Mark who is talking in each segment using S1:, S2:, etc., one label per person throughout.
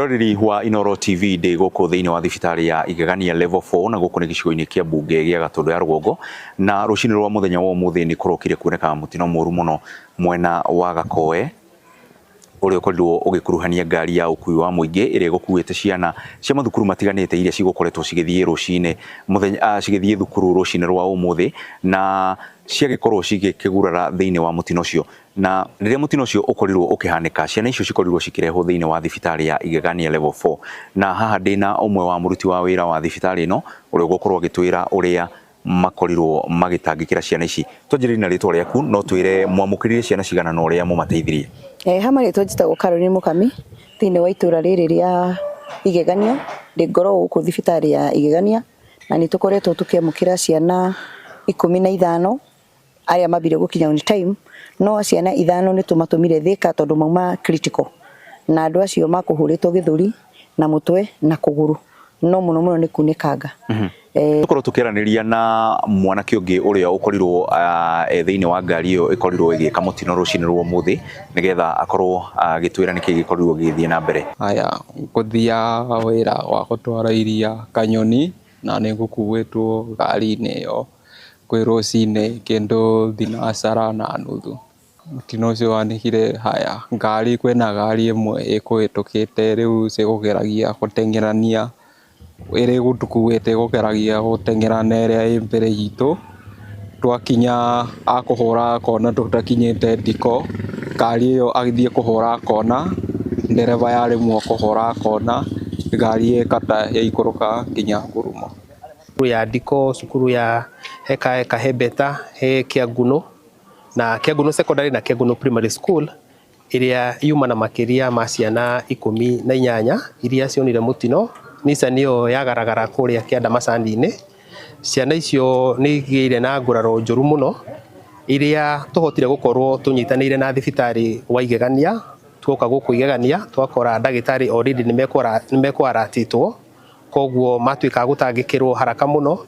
S1: Mwĩroreri wa Inooro TV, ndĩ gũkũ thĩinĩ wa thibitarĩ ya Igegania Level 4, na gũkũ nĩ gĩcigo-inĩ kĩa mbunge gĩa Gatũndũ ya Rũgongo, na rũcinĩ rwa mũthenya wa ũmũthĩ nĩ kũrokire kuoneka mũtino mũru mũno mwena wa Gakoe, ũrĩa ũkorirwo ũgĩkuruhania ngari ya ũkui wa mũingĩ ĩrĩa ĩgũkuĩte ciana cia mathukuru matiganĩte iria cigũkoretwo cigĩthiĩ rũcinĩ mũthenya, cigĩthiĩ thukuru rũcinĩ rwa ũmũthĩ, na ciagĩkorwo cigĩkĩgurara thĩinĩ wa mũtino ũcio. Na rĩrĩa mũtino ũcio ũkorirwo ũkĩhanĩka, ciana icio cikorirwo cikĩrehwo thĩinĩ wa thibitarĩ ya Igegania Level 4. Na haha ndĩna ũmwe wa mũruti wa wĩra wa thibitarĩ ĩno, ũrĩa ũgũkorwo agĩtwĩra ũrĩa makorirwo magĩtangĩkĩra ciana ici. Twanjĩrĩrie na rĩtwa rĩaku, no twĩre mwamũkĩrire ciana cigana na ũrĩa mũmateithirie.
S2: Hama rĩtwa njĩtagwo Caroline Mũkami, thĩinĩ wa itũra rĩrĩ rĩa Igegania, ndĩ ngoragwo gũkũ thibitarĩ ya Igegania, na nĩ tũkoretwo tũkĩamũkĩra ciana 15 arĩa mambire gũkinya on time, no ciana ithano nĩ tũmatũmire Thika tondũ mauma critical, na andũ acio makũhũrĩtwo gĩthũri na mũtwe na kũgũrũ, no mũno mũno nĩ kunĩkanga.
S1: Tũkorwo tũkĩaranĩria na mwanake ũngĩ ũrĩa ũkorirwo e thĩinĩ wa ngari ĩyo ĩkorirwo ĩgĩka mũtino rũcinĩ rwa ũmũthĩ, nĩgetha akorwo agĩtwĩra nĩkĩ gĩkorirwo gĩgĩthiĩ na mbere.
S3: Haya, ngũthiaga wĩra wa gũtwara iria Kanyoni, na nĩ ngũkuĩtwo ngari-inĩ ĩyo kwĩ rũcinĩ kĩndũ thinacara na nuthu. Mũtino ũcio wanĩkire, haya, ngari, kwĩna ngari ĩmwe ĩkũhĩtũkĩte, rĩu cigũgeragia gũteng'erania ĩrĩ gũtũkuĩte, ĩgũgeragia gũteng'era na ĩrĩa ĩ mbere itũ. Twakinya akũhũra kona tũtakinyĩte ndiko, ngari ĩyo agĩthiĩ kũhũra kona, ndereba yaremwo kũhũra kona, ngari ĩkata yaikũrũka nginya ngurumo.
S4: Cukuru ya Ndiko, cukuru ya Heka Hebeta, he Kĩanguno na Kĩanguno Secondary na Kĩanguno Primary School, ĩrĩa yuma na makĩria ma ciana 18 iria cionire mũtino Nissan ĩyo yagaragara kũrĩa kĩanda macani-inĩ. Ciana icio nĩ igĩire na nguraro njũru mũno, iria tũhotire gũkorwo tũnyitanĩire na thibitarĩ wa Igegania. Tuoka gũkũ Igegania, twakora ndagĩtarĩ already nĩ mekwaratĩtwo, koguo matuĩka a gũtangĩkĩrwo haraka mũno.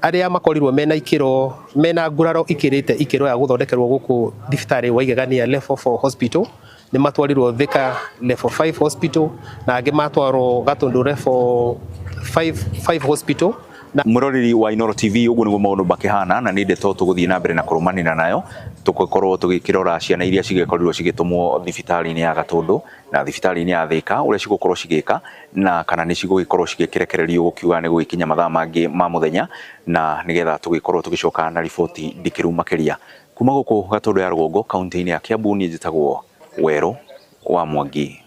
S4: Arĩa makorirwo mena ikĩro, mena nguraro ikĩrĩte ikĩro ya gũthondekerwo gũkũ thibitarĩ wa Igegania Level 4 Hospital, nĩ matwarirwo Thika Level 5 Hospital, na angĩ matwarwo Gatundu Level 5 Hospital. Na
S1: Mwĩroreri wa Inooro TV, ũguo nĩguo maũndũ makĩhana, na nĩ ndeto tũgũthiĩ na mbere na kũrũmanĩra nayo, tũgĩkorwo tũgĩkĩrora ciana iria cigĩkorirwo cigĩtũmwo thibitarĩ-inĩ ya Gatũndũ na thibitarĩ-inĩ ya Thika, ũrĩa cigũkorwo cigĩka, na kana nĩ cigũgĩkorwo cigĩkĩrekererio gũkiuga nĩ gũgĩkinya mathaa mangĩ ma mũthenya, na nĩgetha tũgĩkorwo tũgĩcoka na riboti ndikĩru makĩria kuma gũkũ Gatũndũ ya Rũgongo, kaunti-inĩ ya Kiambu. Niĩ njĩtagwo Werũ wa Mwangi.